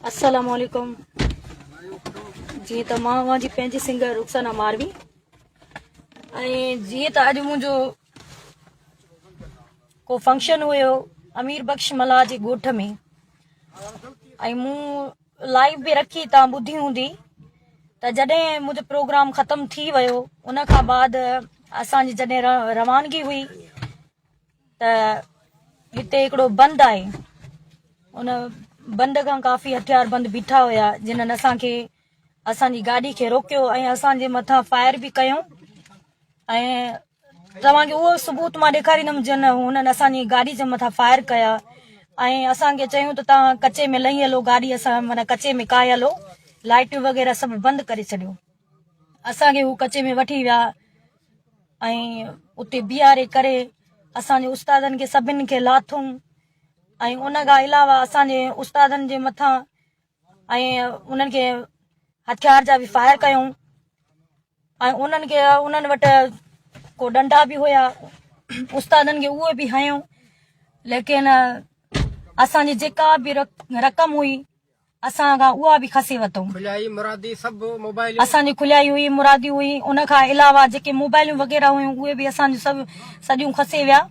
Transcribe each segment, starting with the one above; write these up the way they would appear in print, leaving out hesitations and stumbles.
السلام عليڪم جيئن ته مان اوهان جي پنهنجي سنگر رخسانه ماروي ۽ جيئن ته اڄ منهنجو ڪو فنڪشن هيو امير بخش ملاح جي ڳوٺ ۾ ۽ مون لائيو به رکي تان ٻڌي هوندي ته جڏهن منهنجو پروگرام ختم ٿي ويو ان کان بعد اسان جي جڏهن روانگي هئي ته هتي هڪڙو بند آهي ان بند کان ڪافي هٿيار بند بيٺا هيا جنھن اسان کي اسان جي گاڏي کي روڪيو ۽ اسان جي مٿان فائر به ڪيو ۽ توهان کي اهو ثبوت مان ڏيکاريندم جن هنن اسان جي گاڏي جي مٿان فائر ڪيا ۽ اسان کي چيون ته توهان ڪچي ۾ لهي هلو گاڏي اسان معنيٰ ڪچي ۾ ڪاهي هلو لائٽيون وغيره سڀ بند ڪري ڇڏيو اسان کي هو ڪچي ۾ وٺي ويا ۽ اتي بيهاري ڪري اسان جي استادن کي سڀن کي لاٿون ۽ ان کان علاوه اسان جي استادن جي مٿان ۽ انهن کي هٿيار جا به فائر ڪيون ۽ انهن کي انهن وٽ ڪو ڏنڊا به هيا استادن کي اهي به هنيو ليڪن اسان جي جيڪا به رقم هئي اسان کان اها به کسي ورتائون. کليائي مرادي سڀ موبائليون. اسان جي کليائي هئي مرادي هئي ان کان علاوه جيڪي موبائليون وغيره هيون اهي به اسان جون سڀ سڄيون کسي ويا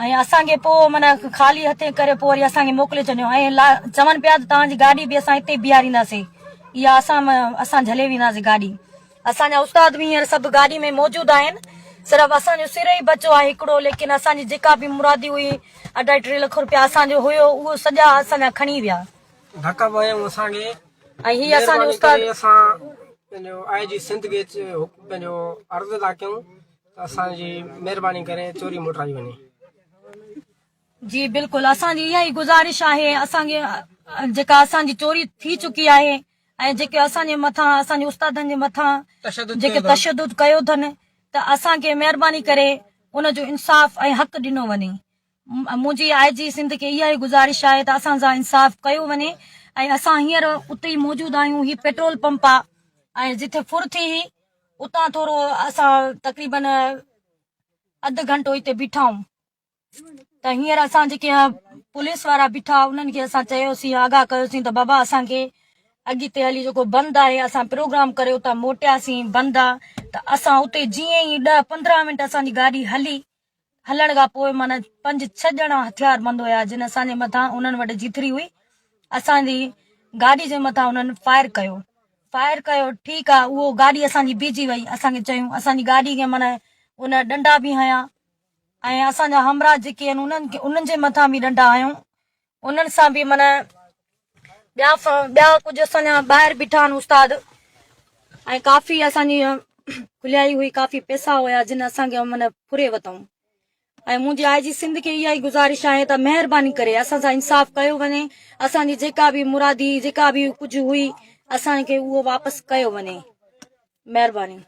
۽ اسان کي پوء معنيٰ خالي هٿين ڪري پوء وري اسان کي موڪلي ڇڏيو ۽ لا چون پيا ته توهان جي گاڏي به اسان هتي بيهارينداسين اها اسان اسان جهلي وينداسين گاڏي. اسان جا استاد به هينئر سڀ گاڏي ۾ موجود آهن صرف اسان جو سر ئي بچو آهي هڪڙو ليڪن اسان جي جيڪا به مرادي هئي اڍائي ٽي لک روپيا اسان جو هيو اهو سڄا اسان جا کڻي ويا. ڌڪ به هنيائون اسان کي. ۽ هي اسان جو مهرباني استاد. ڪري اسان پنهنجو آء جي سنڌ کي پنهنجو عرض ٿا ڪيون ته اسان جي مهرباني ڪري چوري موٽرائي وڃي. جي بلڪل اسان جي اها ئي گذارش آهي اسان کي جيڪا اسان جي چوري ٿي چڪي آهي ۽ جيڪي اسان جي مٿان اسان جي استادن جي مٿان جيڪي تشدد ڪيو اٿن ته اسان کي مهرباني ڪري ان جو انصاف ۽ حق ڏنو وڃي منهنجي آء جي سنڌ کي اها ئي گذارش آهي ته اسان سان انصاف ڪيو وڃي ۽ اسان هينئر اتي ئي موجود آهيون هي پيٽرول پمپ آهي ۽ جتي ڦر ٿي هئي اتان ٿورو اسان تقريبن اڌ گهنٽو هتي بيٺا آهيون ته هينئر اسان جيڪي پوليس وارا بيٺا انهن کي اسان چيوسين آگاهه ڪيوسين ته بابا اسان کي اڳتي هلي جيڪو بند آهي اسان پروگرام ڪري اتان موٽياسين بند آ ته اسان اتي جيئن ئي ڏهه 15 منٽ اسان جي گاڏي هلي هلڻ کان پوء معنيٰ پنج ڇهه ڄڻا هٿيار بند هيا جن اسان جي مٿان انهن وٽ جيٿري هئي اسان جي گاڏي جي مٿان انهن فائر ڪيو فائر ڪيو ٺيڪ آ اهو گاڏي اسان جي بيهجي وئي اسان کي چيون اسان جي گاڏي کي معنيٰ ان ڏنڊا به هنيا ۽ اسان جا همراهه جيڪي آهن انهن کي انهن جي مٿان به ڏنڊا هنيو انهن سان به معنيٰ ٻيا ٻيا ڪجهه اسان جا ٻاهر بيٺا آهن استاد ۽ ڪافي اسان جي کليائي هئي ڪافي پيسا هيا جن اسان کي معنيٰ ڦري وتائون ۽ منهنجي آء جي سنڌ کي اها ئي گذارش آهي ته مهرباني ڪري اسان سان انصاف ڪيو وڃي اسان جي جيڪا به مرادي جيڪا به ڪجهه هئي اسان کي اهو واپس ڪيو وڃي مهرباني.